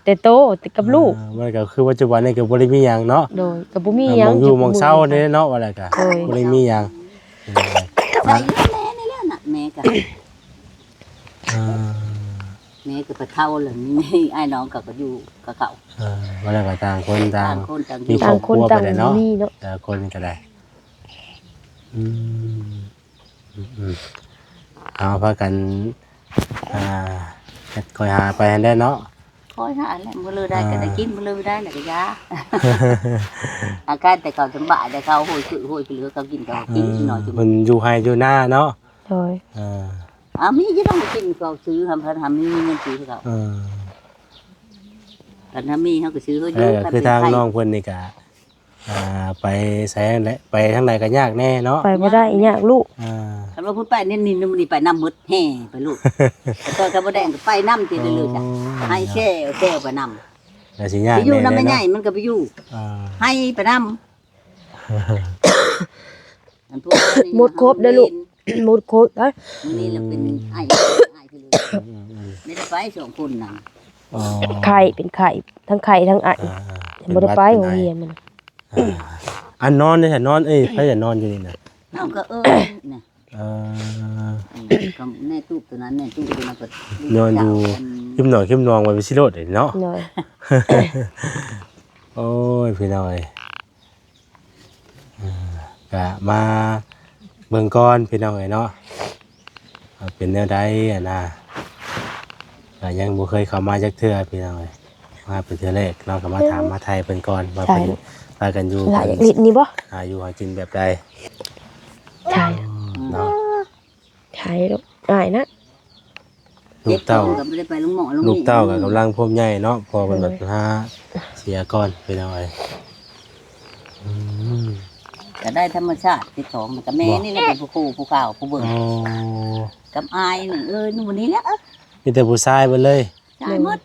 ແຕ່ໂຕ ແຕ່ກັບລູກ ເອີ ມັນກໍຄືປັດຈຸບັນນີ້ກໍບໍ່ໄດ້ມີຫຍັງເນາະ ໂດຍ ກໍບໍ່ມີຫຍັງ ໝ່ອງຢູ່ໝ່ອງເຊົາແດ່ເນາະ ວ່າແລ້ວກໍ ໂດຍ ບໍ່ໄດ້ມີຫຍັງ ໄດ້ຢູ່ນຳແມ່ນີ້ແຫຼະນະ ແມ່ກໍ ອ່າ ແມ່ກໍໄປເຖົ້າແລ້ວ ມີອ້າຍນ້ອງກໍ ກໍຢູ່ກັບເຂົາ ເອີ ວ່າແລ້ວກໍຕ່າງຄົນຕ່າງ ຕ່າງຄົນຕ່າງ ມີຄອບຄົວໄປແລ້ວເນາະ ຕ່າງຄົນກໍໄດ້ ອືມ ອືມໆ ເອົາພາກັນ ອ່າ ເຮັດ ຄ່ອຍຫາໄປຫັ້ນແຫຼະເນາະ ຄ່ອຍຫາແຫຼະ ມື້ເລີໄດ້ກໍໄດ້ກິນ ເອີ ມື້ເລີບໍ່ໄດ້ແລ້ວກໍຢ່າ ອາການແຕ່ເຂົາສຳບາຍ ແຕ່ເຂົາໂຫຍຄືໂຫຍຄືເຫຼືອ ເຂົາກິນກໍກິນ ເອີ ໜ້ອຍ ເພິ່ນຢູ່ໄຮ່ຢູ່ນາເນາະ ໂດຍ ເອີ ອ່າ ມີຢູ່ ຕ້ອງກິນ ເຂົາຊື້ ຫາ ຫາມີເງິນຊື້ເຂົາ ເອີ ຄັນຫາມີເຮົາກໍຊື້ເຮົາຢູ່ ເອີ ຄັນ ຄືທາງ ໄປ ນ້ອງເພິ່ນນີ້ກະ ອ່າ ໄປໃສແຫຼະ ໄປທາງໃດກໍຍາກແດ່ເນາະ ໄປບໍ່ໄດ້ ຍາກລູກ ອ່າ ຄັນວ່າເພິ່ນໄປນີ້ ນີ້ ນີ້ໄປນຳໝົດ ແຫ່ໄປລູກ ແຕ່ກໍບໍ່ໄດ້ໄປນຳຕິເລີຍ ອໍ ໃຫ້ແຊ່ແຊ່ໄປນຳ ແລ້ວຊິຍາກ ຢູ່ນຳແມ່ໃຫຍ່ ມັນກໍໄປຢູ່ ອ່າ ໃຫ້ໄປນຳ ອັນພວກນີ້ ໝົດຄົບເດີ້ລູກ ໝົດໂຄດໄດ໋. ມື້ນີ້ລະເປັນໄອ ໄອຄື ອືມໆໆ ໄດ້ໄປສອງຄົນນະ. ອໍ ໄຂ້ ເປັນໄຂ້ ທັງໄຂ້ທັງໄອ ອ່າໆ ບໍ່ໄດ້ໄປ ເປັນຫວັດ ເປັນໄອ ໂຮງຮຽນມັນ. ອ່າ ອັນນອນເດ້ ນອນ ເອີຍ ໃຜຈະນອນຢູ່ນີ້ນະ? ເຮົາກໍເອີນະ. ອ່າ ອືມ ກໍແມ່ຕູ້ໂຕນັ້ນ ແມ່ຕູ້ໂຕນັ້ນກໍນອນຢູ່ ອັນ ຮິມໜອງ ຮິມໜອງໄວ້ ໄປຊິໂລດເນາະ. ໂດຍ ໂອ້ຍ ພີ່ນ້ອງເອີຍ ອ່າ ກະມາເບິ່ງກ່ອນ ພີ່ນ້ອງເອີຍເນາະ ວ່າເປັນແນວໃດຫັ້ນນະ. ກະຍັງບໍ່ເຄີຍເຂົ້າມາຈັກເທື່ອ ພີ່ນ້ອງເອີຍ ມາເປັນເທື່ອແລກເນາະ. ກະມາຖາມ ອືມ ມາໄຖ່ເພິ່ນກ່ອນວ່າເພິ່ນ ພາກັນຢູ່ ຫຼາຍ ເພິ່ນ ນິດນີ້ບໍ່ ຫາຢູ່ຫາກິນແບບໃດ ໃຊ່ ເນາະ. ໃຊ່ລູກ ອ້າຍນະ ລູກເຕົ້າ ເຈັບທ້ອງກໍບໍ່ໄດ້ໄປໂຮງໝໍໂຮງໝໍ ລູກເຕົ້າກໍກຳລັງພວມໃຫຍ່ເນາະ ພໍ່ເພິ່ນ ເອີ ບັດຫາເສຍກ່ອນ ພີ່ນ້ອງເອີຍ. ອືມ ກໍໄດ້ທຳມະຊາດ ເຈັບທ້ອງກໍແມ່ ບໍ່ ນີ້ແຫຼະເປັນຜູ້ຄູ່ຜູ້ຂ່າວຜູ້ເບິ່ງ. ອໍ ກັບອ້າຍນີ້ ເອີ ຢູ່ນີ້ແຫຼະ ມີແຕ່ຜູ້ຊາຍເບິດເລີຍ ຊາຍໝົດ.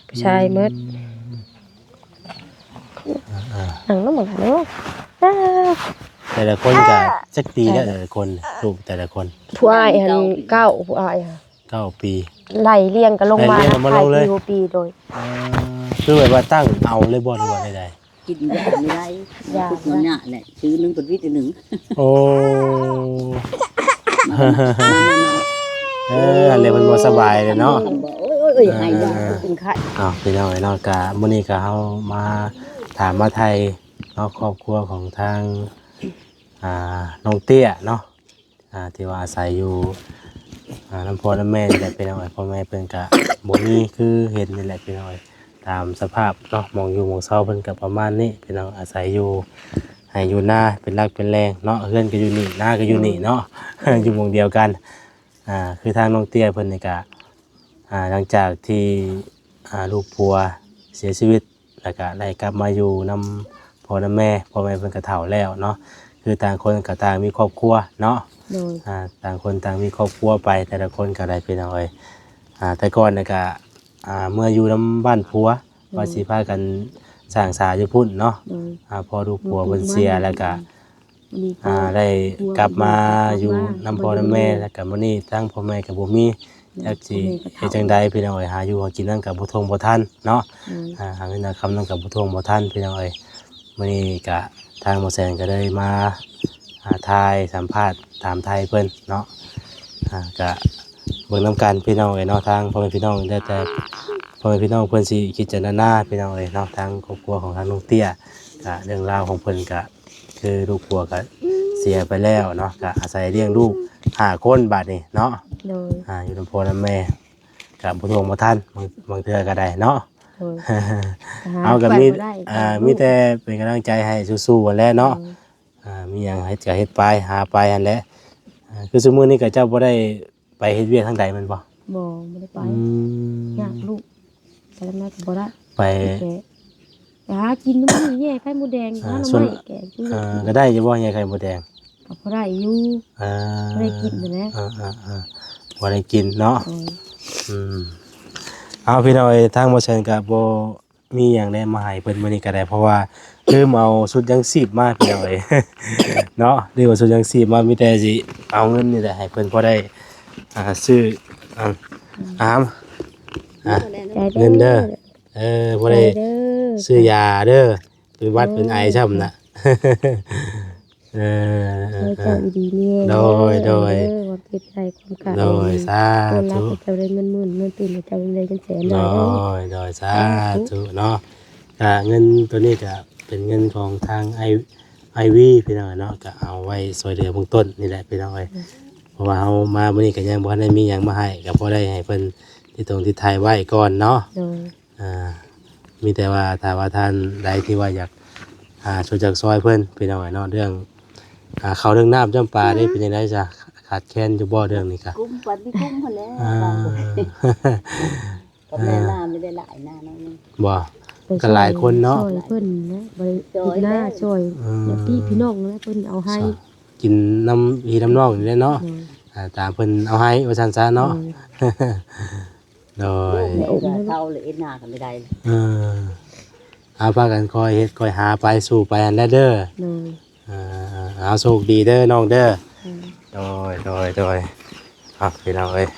ຜູ້ຊາຍໝົດ. ອືມ ອ່າໆ ນັ່ງນຳກັນເນາະ. ອ່າ ແຕ່ລະຄົນກະຈັກປີແລ້ວ ແຕ່ລະຄົນ ລູກແຕ່ລະຄົນ? ຜູ້ອ້າຍຫັ້ນເກົ້າ ຜູ້ອ້າຍຫັ້ນເກົ້າປີ ໄລ່ລຽງກັນລົງມາ ໄລ່ລຽງກັນມາລົງເລີຍ ອ້າຍປີຫົວປີ. ໂດຍ ອ່າ ຄືແບບວ່າຕັ້ງເອົາເລີຍບໍ່ ຫຼືວ່າໃດໆ? ກິນຢາບໍ່ໄດ້ ຢາ ທຸກມື້ນີ້ແຫຼະ ຊື້ໜຶ່ງເພິ່ນວິດໜຶ່ງ. ໂອ້ ເອີ ອັນນີ້ເພິ່ນບໍ່ສະບາຍເລີຍເນາະ. ໂອ້ຍ ໂອ້ຍ ໂອ້ຍ ໃຫ້ຢາກິນໄຂ້. ເອົາ ພີ່ນ້ອງເອີຍເນາະ ກະມື້ນີ້ກະເຮົາມາຖາມມາໄຖ່ເນາະ ຄອບຄົວຂອງທາງ ອ່າ ນ້ອງເຕ້ຍເນາະ ອ່າ ທີ່ວ່າອາໄສຢູ່ ອ່າ ນຳພໍ່ນຳແມ່ນີ້ແຫຼະ ພີ່ນ້ອງເອີຍ. ພໍ່ແມ່ເພິ່ນກະບໍ່ມີ ຄືເຫັນນີ້ແຫຼະ ພີ່ນ້ອງເອີຍ ຕາມສະພາບເນາະ ໝ່ອງຢູ່ໝ່ອງເຊົາເພິ່ນກະປະມານນີ້ ພີ່ນ້ອງ ອາໄສຢູ່ໄຮ່ຢູ່ນາເປັນຫຼັກເປັນແຫຼ່ງເນາະ. ເຮືອນກະຢູ່ນີ້ ນາກະຢູ່ນີ້ເນາະ ອືມ ຢູ່ໝ່ອງດຽວກັນ. ອ່າ ຄືທາງນ້ອງເຕ້ຍເພິ່ນນີ້ກະ ອ່າ ຫຼັງຈາກທີ່ ອ່າ ລູກຜົວເສຍຊີວິດ ແລ້ວກະໄດ້ກັບມາຢູ່ນຳພໍ່ນຳແມ່ ພໍ່ແມ່ເພິ່ນກະເຖົ້າແລ້ວເນາະ ຄືຕ່າງຄົນກະຕ່າງມີຄອບຄົວເນາະ. ໂດຍ ອ່າ ຕ່າງຄົນຕ່າງມີຄອບຄົວໄປ ແຕ່ລະຄົນກະໄດ້ ພີ່ນ້ອງເອີຍ. ອ່າ ແຕ່ກ່ອນນີ້ກະ ອ່າ ເມືອຢູ່ນຳບ້ານຜົວ ໂດຍ ວ່າຊິພາກັນສ້າງສາຢູ່ພຸ້ນເນາະ. ໂດຍ ອ່າ ພໍລູກຜົວເພິ່ນເສຍແລ້ວກະ ອ່າ ໄດ້ກັບມາຢູ່ນຳພໍ່ນຳແມ່ ແລ້ວກະມື້ນີ້ທາງພໍ່ແມ່ກະບໍ່ມີ ຈັກຊິເຮັດຈັ່ງໃດ ພີ່ນ້ອງເອີຍ. ຫາຢູ່ຫາກິນນຳກະບໍ່ທົ່ງບໍ່ທັນເນາະ. ອືມ ອ່າ ຫາເງິນຫາຄຳນຳກະບໍ່ທົ່ງບໍ່ທັນ ພີ່ນ້ອງເອີຍ. ມື້ນີ້ກະທາງໝໍແສງກະເລີຍມາ ອ່າ ຖ່າຍສຳພາດຖາມໄຖ່ເພິ່ນເນາະ. ອ່າ ກະເບິ່ງນຳກັນ ພີ່ນ້ອງເອີຍເນາະ ທາງພໍ່ແມ່ພີ່ນ້ອງ ແຕ່ ແຕ່ພໍ່ແມ່ພີ່ນ້ອງເພິ່ນຊິພິຈາລະນາ ພີ່ນ້ອງເອີຍເນາະ. ທາງຄອບຄົວຂອງທາງນ້ອງເຕ້ຍ ກະເລື່ອງລາວຂອງເພິ່ນກະ ຄືລູກຜົວກະເສຍໄປແລ້ວເນາະ ກະອາໄສລ້ຽງລູກຫ້າຄົນບາດນີ້ເນາະ. ໂດຍ ອ່າ ຢູ່ນຳພໍ່ນຳແມ່ກະບໍ່ທົ່ງບໍ່ທັນ ບາງ ບາງເທື່ອກະໄດ້ເນາະ. ໂດຍ ເຮົາກະມີ ອ່າ ມີແຕ່ເປັນກຳລັງໃຈໃຫ້ສູ້ໆຫັ້ນແຫຼະເນາະ. ໂດຍ ອ່າ ມີຫຍັງເຮັດກະເຮັດໄປ ຫາໄປຫັ້ນແຫຼະ. ອ່າ ຄືຊຸມື້ນີ້ກະເຈົ້າບໍ່ໄດ້ ໄປເຮັດວຽກທາງໃດແມ່ນບໍ່? ບໍ່ ບໍ່ໄດ້ໄປ. ອືມ ຍາກລູກ ໄປທາງໃດກໍບໍ່ໄດ້. ໄປ ໄປຫາກິນ ມັນມີແຍ່ໄຂ່ມົດແດງ ອ່າ ຫາໜໍ່ໄມ້ແກງ ເອີ ກໍໄດ້ຢູ່ບໍ່ແຍ່ໄຂ່ມົດແດງ? ກໍພໍໄດ້ຢູ່. ອ່າ ພໍໄດ້ກິນຫັ້ນແຫຼະ. ອ່າໆໆ ພໍໄດ້ກິນເນາະ. ໂດຍ ອືມ ເອົາ ພີ່ນ້ອງເອີຍ ທາງໝໍແສງກໍບໍ່ ມີຫຍັງແດ່ມາໃຫ້ເພິ່ນມື້ນີ້ກໍໄດ້ ເພາະວ່າລືມເອົາຊຸດຍັງຊີບມາ ພີ່ນ້ອງເອີຍ ເນາະ. ລືມເອົາຊຸດຍັງຊີບມາ ມີແຕ່ຊິເອົາເງິນນີ້ແຫຼະໃຫ້ເພິ່ນພໍໄດ້ ອ່າ ຊື້ ອ່າ ອາຫານ ອ່າ ຂອບໃຈເດີ ເງິນເດີ ເອີ ພໍໄດ້ ຂອບໃຈເດີ ຊື້ຢາເດີ ເປັນຫວັດເປັນໄອຊ້ຳນະ. ເອີ ເອີ ເອີ ເຈົ້າຢູ່ດີມີແຮງ ໂດຍ ໂດຍ ເດີ ຄວາມເຈັບໃຈຄວາມໄຂ້ ໂດຍ ສາທຸ ເຈົ້າໄດ້ເງິນໝື່ນ ເງິນຕື້ນ ເຈົ້າໄດ້ເງິນແສນ ໂດຍ ໂດຍ ສາທຸເນາະ. ກະເງິນໂຕນີ້ກະເປັນເງິນຂອງທາງອ້າຍ ອ້າຍວີ ພີ່ນ້ອງເນາະ ກະເອົາໄວ້ຊ່ວຍເຫຼືອເບື້ອງຕົ້ນນີ້ແຫຼະ ພີ່ນ້ອງເອີຍ. ເພາະວ່າເຮົາມາມື້ນີ້ກະຍັງບໍ່ທັນໄດ້ມີຫຍັງມາໃຫ້ ກະພໍໄດ້ໃຫ້ເພິ່ນຕິດຕົງຕິດໄທໄວ້ກ່ອນເນາະ ໂດຍ ອ່າ ມີແຕ່ວ່າຖ້າວ່າທ່ານໃດທີ່ວ່າຢາກ ອ່າ ຊ່ວຍຈັກຊ່ອຍເພິ່ນ ພີ່ນ້ອງເອີຍເນາະ ເລື່ອງ ອ່າ ເຂົ້າເລື່ອງນ້ຳຈຳປານີ້ເປັນຈັ່ງໃດຊະ ຂາດແຄນຢູ່ບໍ່ເລື່ອງນີ້ກະ? ກຸ້ມ ປານມີກຸ້ມຫັ້ນແຫຼະ ອ່າ ກໍແມ່ນນາມີໄດ້ຫຼາຍນາໜ້ອຍໜຶ່ງ ບໍ່ ກໍຫຼາຍຄົນເນາະ ຊ່ອຍເພິ່ນນະ ບໍ່ໄດ້ເຮັດນາຊ່ອຍ ເອີ ຍາດພີ່ນ້ອງນະ ເພິ່ນເອົາໃຫ້ ກິນນຳພີ່ນຳນ້ອງນີ້ແຫຼະເນາະ ໂດຍ ອ່າ ຕາມເພິ່ນເອົາໃຫ້ວ່າຊັ້ນຊະເນາະ ໂດຍ ໂດຍ ແມ່ອມເນາະ ເຖົ້າແລ້ວເຮັດນາກໍບໍ່ໄດ້ ເອີ ເອົາ ພາກັນຄ່ອຍເຮັດຄ່ອຍຫາໄປ ສູ້ໄປຫັ້ນແຫຼະເດີ ໂດຍ ເອີ ເອົາ ໂຊກດີເດີນ້ອງເດີ ໂດຍ ໂດຍ ໂດຍ ໂດຍ ເອົາ ພີ່ນ້ອງເອີຍ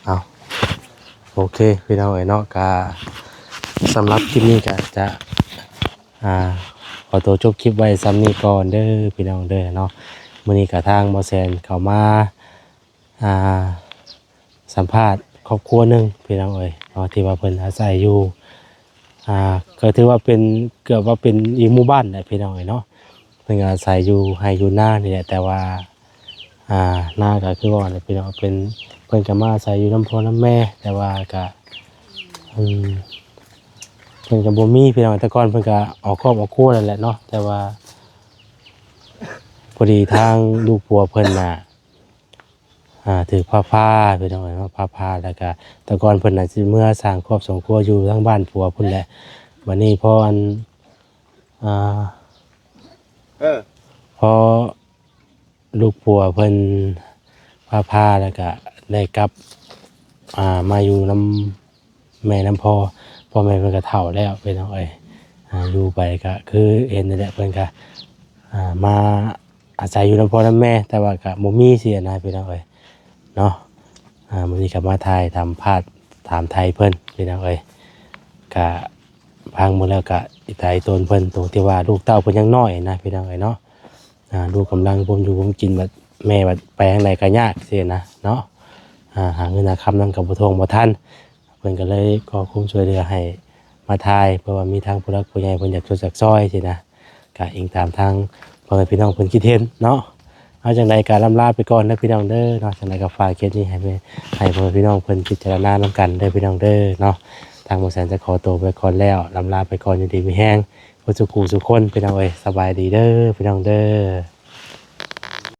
ເອົາ ໂອເຄ ພີ່ນ້ອງເອີຍເນາະ ກະສຳລັບຄລິບນີ້ກະຈະ ອ່າ ຂໍຕົວຈົບຄລິບໄວ້ສ່ຳນີ້ກ່ອນເດີ ພີ່ນ້ອງເດີເນາະ. ມື້ນີ້ກະທາງໝໍແສນເຂົ້າມາ ອ່າ ສຳພາດຄອບຄົວໜຶ່ງ ພີ່ນ້ອງເອີຍເນາະ ທີ່ວ່າເພິ່ນອາໄສຢູ່ ອ່າ ກໍຖືວ່າເປັນ ເກືອບວ່າເປັນອີກໝູ່ບ້ານແຫຼະ ພີ່ນ້ອງເອີຍເນາະ. ເພິ່ນກໍອາໄສຢູ່ໄຮ່ຢູ່ນານີ້ແຫຼະ ແຕ່ວ່າ ອ່າ ນາກໍຄືວ່າແຫຼະ ພີ່ນ້ອງ ເປັນ ເພິ່ນກໍມາອາໄສຢູ່ນຳພໍ່ນຳແມ່ ແຕ່ວ່າກໍ ອືມ ເພິ່ນກໍບໍ່ມີ ພີ່ນ້ອງ. ແຕ່ກ່ອນເພິ່ນກໍອອກຄອບອອກຄົວນັ້ນແຫຼະເນາະ ແຕ່ວ່າ ພໍດີທາງລູກຜົວເພິ່ນນະ ອ່າ ຖືກຟ້າຜ່າ ພີ່ນ້ອງເອີຍເນາະ ຟ້າຜ່າ ແລ້ວກະ ແຕ່ກ່ອນເພິ່ນນະຊິເມືອສ້າງຄອບສ້າງຄົວຢູ່ທາງບ້ານຜົວພຸ້ນແຫຼະ. ບັດນີ້ພໍອັນ ອ່າ ເອີ ພໍລູກຜົວເພິ່ນຟ້າຜ່າ ແລ້ວກະໄດ້ກັບ ອ່າ ມາຢູ່ນຳ ແມ່ນຳພໍ່ ພໍ່ແມ່ເພິ່ນກໍເຖົ້າແລ້ວ ພີ່ນ້ອງເອີຍ. ອ່າ ຢູ່ໄປກໍຄືເຫັນນີ້ແຫຼະ ເພິ່ນກໍ ອ່າ ມາອາໄສຢູ່ນຳພໍ່ນຳແມ່ ແຕ່ວ່າກໍບໍ່ມີຊີ້ນະ ພີ່ນ້ອງເອີຍເນາະ. ອ່າ ມື້ນີ້ກໍມາຖ່າຍທຳພາດຖາມໄຖ່ເພິ່ນ ພີ່ນ້ອງເອີຍ. ກະຟັງເບິ່ງແລ້ວກະອີຕາອີຕົນເພິ່ນ ຕົງທີ່ວ່າລູກເຕົ້າເພິ່ນຍັງນ້ອຍນະ ພີ່ນ້ອງເອີຍເນາະ. ອ່າ ລູກກຳລັງພວມຢູ່ພວມກິນ ບັດແມ່ບັດໄປທາງໃດກໍຍາກຊີ້ນະເນາະ. ອ່າ ຫາເງິນຫາຄຳນຳກໍບໍ່ທ່ວງບໍ່ທັນ ເພິ່ນກໍເລີຍຂໍຄວາມຊ່ວຍເຫຼືອໃຫ້ມາຖ່າຍ ເພື່ອວ່າມີທາງຜູ້ຫຼັກຜູ້ໃຫຍ່ເພິ່ນຢາກຊ່ວຍຢາກຊ່ອຍຊີ້ນະ. ກະອີງຕາມທາງພໍ່ແມ່ພີ່ນ້ອງເພິ່ນຄິດເຫັນເນາະ. ເອົາ ຈັ່ງໃດກໍລ່ຳລາໄປກ່ອນເດີພີ່ນ້ອງເດີເນາະ. ຈັ່ງໃດກໍຝາກຄລິບນີ້ໃຫ້ແມ່ ໃຫ້ພໍ່ແມ່ພີ່ນ້ອງເພິ່ນພິຈາລະນານຳກັນເດີພີ່ນ້ອງເດີເນາະ. ທາງໝໍແສນຈະຂໍໂຕໄປກ່ອນແລ້ວ ລ່ຳລາໄປກ່ອນ ຢູ່ດີມີແຮງ ເບິດສູ່ຄູ່ສູ່ຄົນ ພີ່ນ້ອງເອີຍ. ສະບາຍດີເດີພີ່ນ້ອງເດີ.